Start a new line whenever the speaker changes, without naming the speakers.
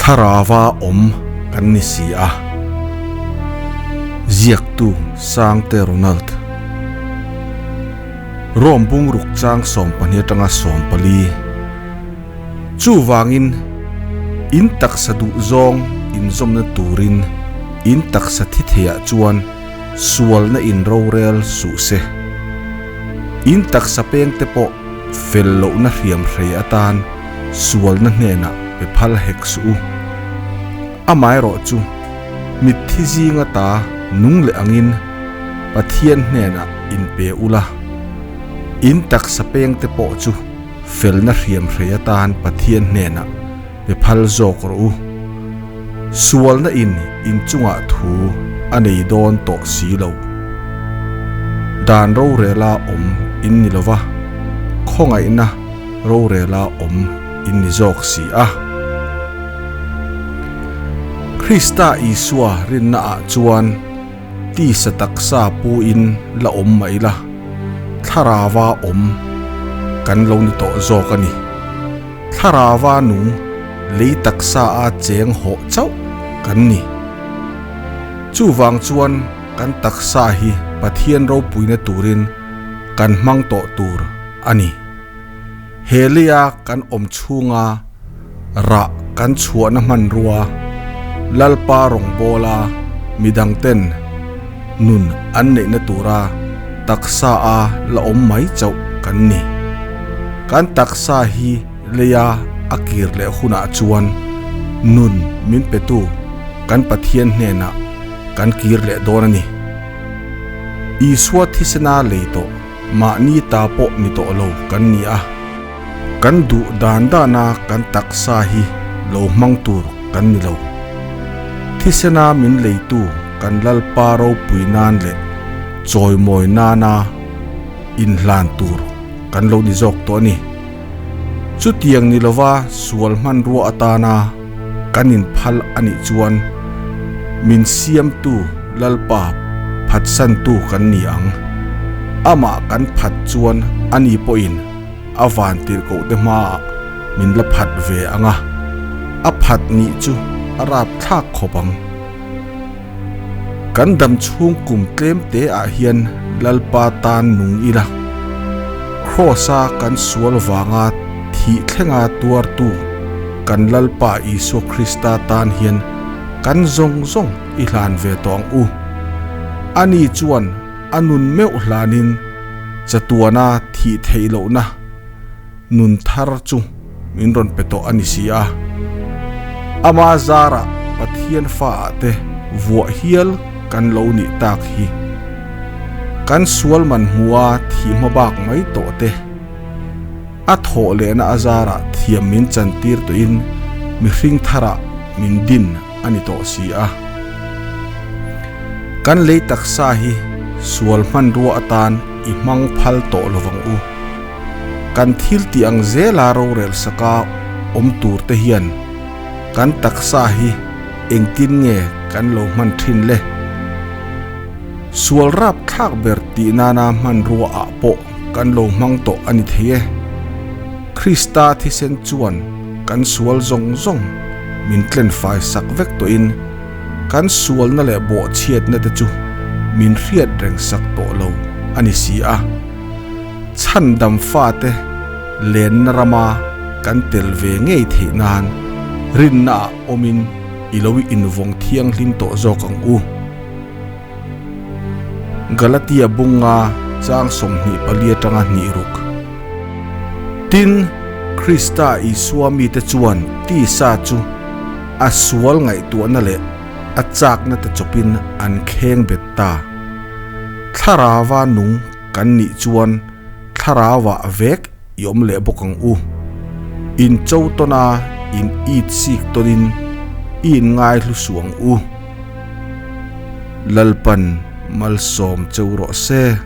Thlarauva awm kan ni si a. Ziaktu Sangte Ronald. Rome bungruk chang 12 atanga 14. Chuvangin, in taksa duh zawng inzawmna turin in taksa thi theiah chuan sualna in rorel suh se. In taksa pengte pawh fel lohna hriam hrei atan sualna hnenah pe phal hek suh u. Amaherawh chu, mitthi zinga ta nung leh angin Pathian hnenah inpe ula, in taksa pengte pawh chu felna hriam hrei atan Pathian hnenah pe phal zawk rawh u. Sualna in inchungah thu a nei dawn tawh si lo. Dan rorela awm in ni lova, khawngaihna rorela awm in ni zawk si a. Krista Isua rinnaah chuan tisa taksa pu in la awm mah ila, thlarauva awm kan lo ni tawh zawk a ni. Thlarauva nung lei taksa a cheng hawh chauh kan ni. Chuvang chuan kan taksa hi Pathian ropuina turin kan hmang tawh tur a ni. He leia kan awm chhunga rah kan chhuahna hmanrua Lalpa rawngbawla midangten nun an neihna tura taksa a la awm mai chauh kan ni. Kan taksa hi leia a kir leh hunah chuan nun min petu kan Pathian hnenah kan kir leh dawn a ni. Isua thisena lei tawh mahni ta pawh ni tawh lo kan ni a, kan duh dan dana kan taksa hi lo hmang tur kan ni lo. Thisena min leitu kan Lalpa ropui nan leh chawimawi nana inhlan tur kan lo ni zawk tawh a ni. Chutiang ni lova sual hmanrua atana kan inphal a nih chuan min siamtu Lalpa phatsantu kan ni ang. Amah kan phat chuan ani pawhin a van tirhkohte hmaah min la phat ve ang a, a phat nih chu a rapthlak khawp ang. Kan dam chhung kum tlem te ah hian Lalpa tan nung ila, Kraws-a kan sual vanga thih thlenga tuartu kan Lalpa Isua Krista tan hian kan zawng zawng i hlan ve tawh ang u. Ani chuan a nun meuh hlanin chatuana thih theih lohna nun thar chu min rawn pe tawh a ni si a. Ama zarah Pathian faah te vuah hial kan lo nih tak hi. Kan sual man hmua thih hma bak mai tawh te. A thawh lehna a zarah thiam min chantir tawhin mihring tharah min din a ni tawh si a. Kan lei taksa hi sual hmanrua atan i hmang phal tawh lovang u. Kan thil tih ang zela rorel saka awm tur te hian kan taksa hi engtin nge kan lo hman thin le? Sual rap thlak ber tih nana hmanrua ah pawh kan lo hmang tawh a ni thei e. Krista thisen chuan kan sual zawng zawng min tlenfai sak vek tawhin kan sualna leh bawhchhiatna te chu min hriat reng sak tawh lo a ni si a. Chhandam fate lenna rama kan tel ve ngei theih nan rinnaah awmin i lo invawng thianghlim tawh zawk ang u. Galatia bunga chang 24 atanga hnih ruk. Tin, Krista Isua mite chuan tisa chu a sual ngaihtuahna leh a chakna te chawpin an kheng bet ta. Thlarauva nung Kan nih chuan thlarauah vek i awm leh bawk ang u. In cho tawn a, in it sik tawnin i in ngaihlu suh ang u. Lalpan malsawm cheu rawh se.